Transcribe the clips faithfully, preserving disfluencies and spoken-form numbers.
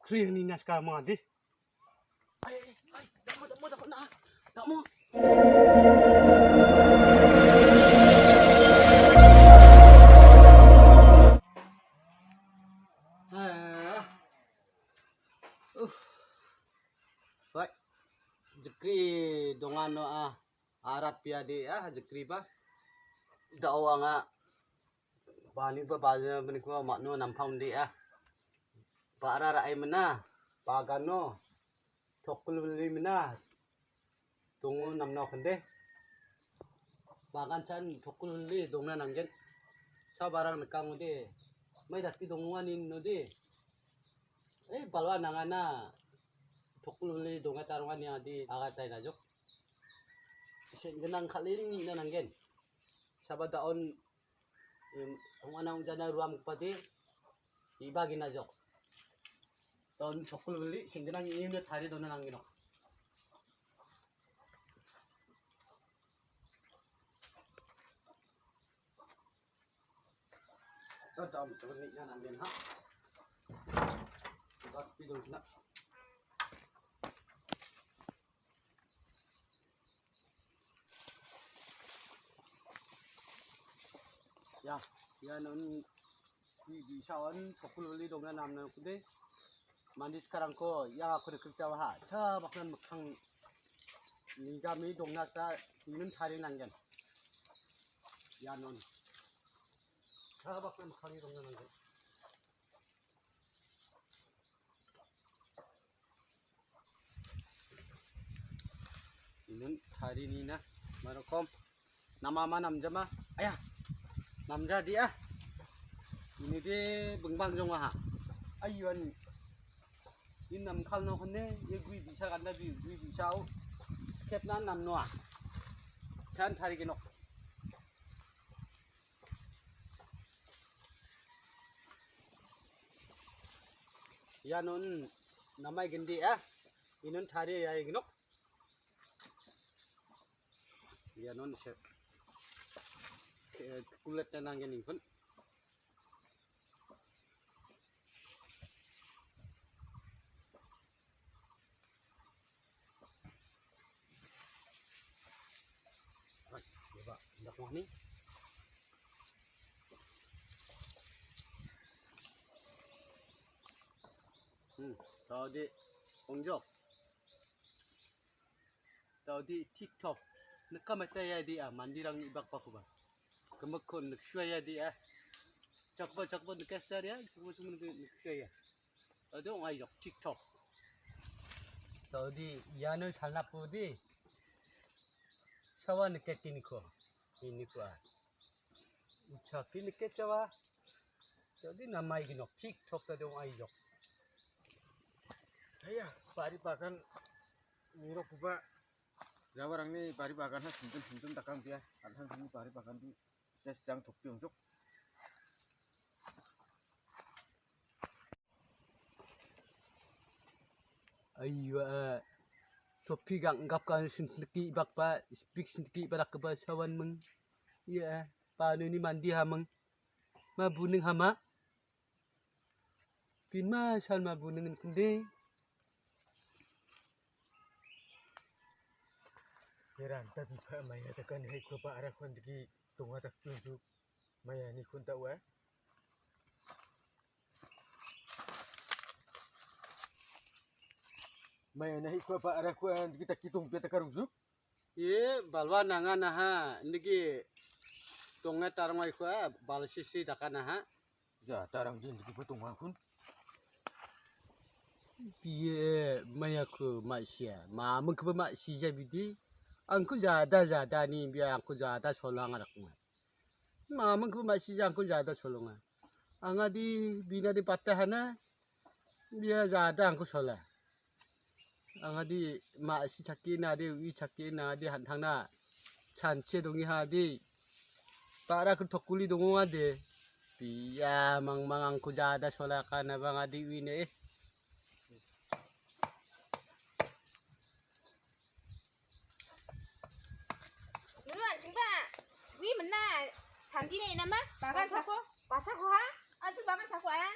Kri ni naska ma de. Ai, ai, damo, damo, damo, na. Damo. Ah. Uh. Wai. Jikri dongano a. Arat pia de a, jikri ba. Dao anga. Bani ba baja bani ko matno nampang de a. Bara rai mena. Bagano. Chokul beli mena. Dongo namna kande. Bagan chan chokul beli dongna nanggen. Sa barang nekang de. Mai dati dongo ani no de. Eh, balwa nangana. Chokul beli donga tarunga ni adi aga tai najok. Sen genang kali ni na nanggen. Saba daon, em, ong ana ong jana ruam kupati. Iba gina jok. Daon chokul beli, sen genang ini udah tari dona nanggen ok. Daon chokul beli na nanggen ha. Iba pidol na. Ya, ya non bi, bisa on chokul beli dongna namna kude. Mandi sekarang ko ya aku de kerja waha. Cha baknan mekhang nigami dongna ta inin tari nanggen. Ya non. Cha baknan mekhang dongna nanggen. Inun tari nina marokom nama ma namja ma. Aya. Namja dia. Ini de bengbang jong aha. Ayuan. In nam kal no hone ye gui bisa ganda bi gui bisa o. Kep nan nam noa. Chan tari genok. Ianun namai gindi ah. Inun tari ya ignok. Ianun se. Kulet na nanggen ingkun. Hai, coba, hendak wah ni. Hmm, tadi ongjok. Tadi TikTok. Neka mata ya di ah, mandirang ibak pakuba. Kemekon neksua ya di ah. Cakba, cakba nekestar ya, cakba cuma neksua ya. Ado ngai jok TikTok. Tadi iano salnapu di. Sawa neket ini ko. Ini ko ah. Ucaki neket sawa. Tadi namai ginok TikTok tadi ngai jok. Iya, pari pakan nirok kuba. Jawa rangni pari pakan ha sintum sintum takang pia. Adhan sini pari pakan di. Ses jang topi ongjok. Aiwa, topi gang gap kan senteki bakpa, speak senteki barak ba sawan meng. Iya, panu ni mandi hameng. Ma buning hama. Pin ma san ma buning kende. Heran tapi pa maya tekan hai ko pa arah kon teki tonga tak tunjuk. Maya ni kun tak wa. Maya nahi kua pa ara kua kita kitung pia takarung su. Ye, balwa nanga naha, nigi tonga tarong ai kua, bal sisi daka naha. Ja, tarang din di kipa tonga kun. Biye, maya ku maisia, mamang ku maisia bidi. Angku jada, jada ni, biya angku jada solang arak ngai. Mamang ku maisi jangku jada solonga. Anga di bina di patahana, biya jada angku sola. Anga di maisi chakina di, ui chakina di hantangna. Chanche dongi ha di. Para ku tokuli dongonga de. Biya mang mang angku jada sola kana banga di ui ne. Nunu anjingba, wi menna, sandi ne inama, bagan sako, baca ko ha, anjing bagan sako ah.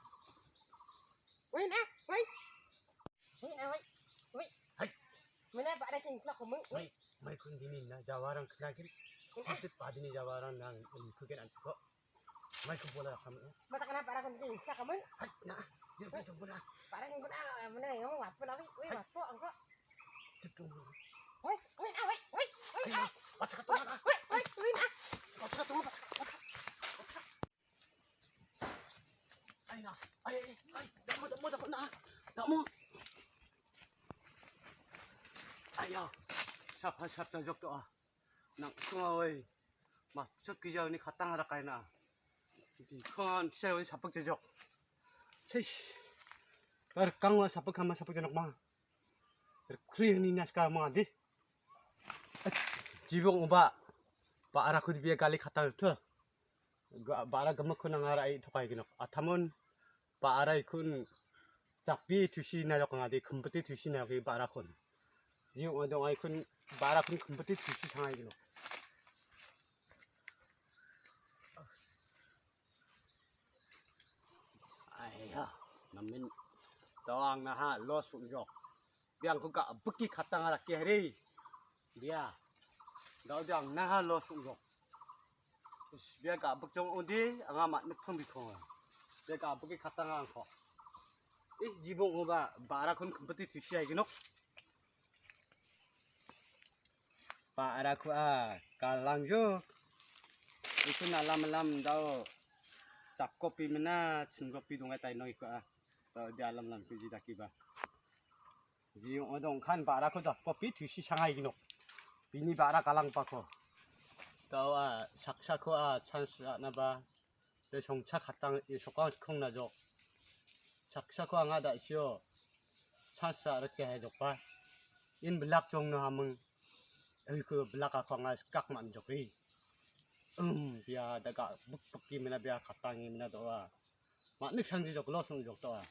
Wait na, wait. Wait na, wait. Wait. Hai. Mana ba·ra kengkla komeng. Wait. Mai, mai kun dini na jawarang kena gin. Wait na. Sip padini jawarang nang ikut gen antuko. Mai kun bola kamu. Mata kena ba·ra kengkla komeng. Hai, na. Dia mai kun bola. Ba·ra kengkla, mana yang apa lagi? Wait, hai. Apa angko? Wait, wait, ah, wait, wait, wait, ah. Wait, wait, wait, ah. Ai, na. Ai, ai, ai, damo, damo, damo, na. Damo. Ai, ya. Sap, sap, tajok to, ah. Nang, sunga, oi. Masuk ke jauh ni katang ada kaina. Kan, saya, oi, sapak tajok. Seish. Kar kang wa sapak kama sapak janok ma. Kri ni naska mangadi. Jibong oba. Ba ara kudi bia gali kata tu. Ga-, ba ara gamak kunang ara ai tokai ginok. Atamun ba ara ikun japi tusi na yok ngadi kempeti tusi na yok ba ara kun. Jibong odong ai kun ba ara kun kempeti tusi sangai ginok. Aiya, namin doang naha los unjok. Biang ku ga beki katang ala kehri. Bia. Dau diang naha los unjok. Bia ga bek jong undi anga mat nek thang bikong. Bia ga beki katang angko. Ih, jibong oba bara kun kempeti tusi ai ginok. Ba ara ku a kalang jo. Itu na lam lam dau. Chap kopi mena, chin kopi dungai tai noi ku a. Dau di alam lam ku ji daki ba. Ji ong odong kan ba ara ku chap kopi tusi sangai ginok. Bini ba ara kalang pa ko. Dau a saksa ku a chance ra na ba. De songcha katang i sokang skong na jok. Saksa ku anga da sio. Chance ra ra ke hai jok ba. In belak jong no hamung. Ui ku belak aku anga skak man jok ri. Um, bia daga buk buk ki mina bia katang i mina doa. Mak nik sang ji jok lo sung jok doa.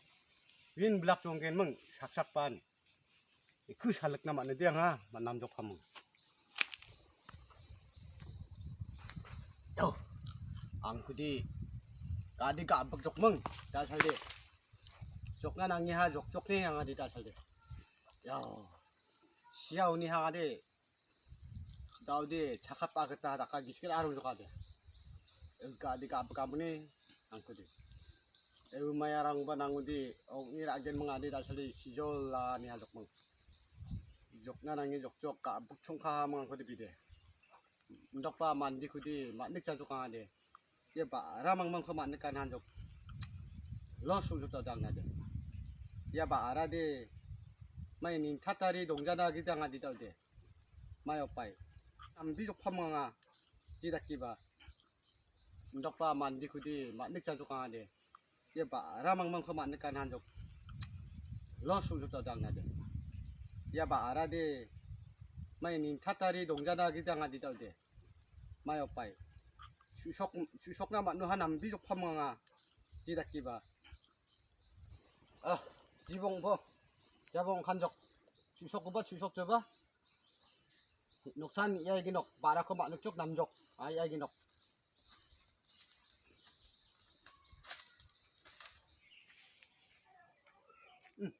Win belak jong gen mung sak sak pan. Iku salak na mana dia nga manam jok hamung. Yo, ang kudi kadi ga buk jok mung da sal de. Jok na nangi ha jok jok ne yang adi da sal de. Yo, siau ni ha de. Dau de, chakap agita daka giskir arung jokade. Ega de gap gap ni, angkudi. Eu maya rang ba nangudi, ong ira agen mengadi dasali sijol la ni hajok meng. Jokna nangi jok jok ka buk chungka meng angkudi bide. Ndok ba mandi kudi, matnik jajok angade. Ia ba ara mangmang ko matnik kan hanjok. Los ujok tau dang nade. Ia ba ara de. Mai nin tatari dongjana gidang adi tau de. Mai opai. Ambi jok pamanga. Di daki ba. Ndok ba mandi kudi matnik jajok angade. Ia ba ara mangmang ko matnik kan hanjok. Los ujok tau dang nade. Ia ba ara de. Mai nin tatari dongjana gidang adi tau de. Mai opai. Susok, susokna manu han ambi jok pamanga. Di daki ba. Ah, jibong bo. Jabong kanjok. Chusok ba, chusok coba. Noksan ia igi nok. Bara ko mak nukchok namjok. Ai, ai igi nok. Hmm.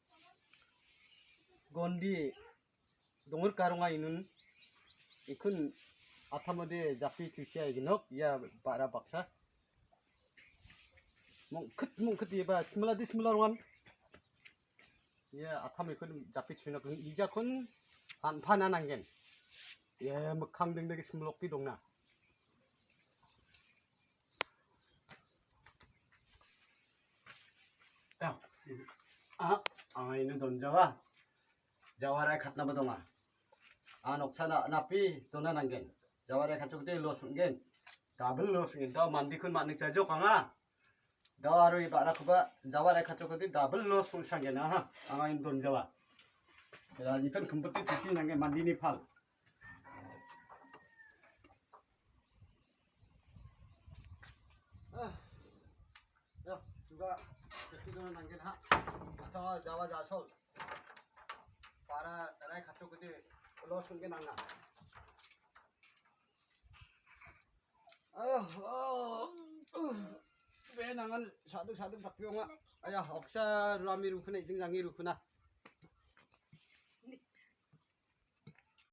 Gondi. Dongor karonga inun ikun atamode japi tusia iginok ia bara baksa. Mongkit mongkit iba simila di simila rongan. Ia atam ikun japi tuinok ijakun hanpana nanggen. Ia mekkang dengdegi similokki dongna. Ya. Ah, ang ini donjawa. Jawarai khatna ba donga. A noksa na napi dona nanggen. Jawarai khatchok de los ungen. Double los ungen. Dau mandi kun manik jajok anga. Dau aro i bara kuba jawarai khatchok de double los ung sanggen. Aha, anga in don jawa. Ya, ikan kempeti tusi nanggen mandi ni pal. Ah. Ya, juga keti dona nanggen ha. Atau jawa jasol. Para darai khatchok de los ungen anga. Ayo, oh, uh, be nangan saduk saduk tak pionga. Aya, oksa rami rukuna, ijing jangi rukuna.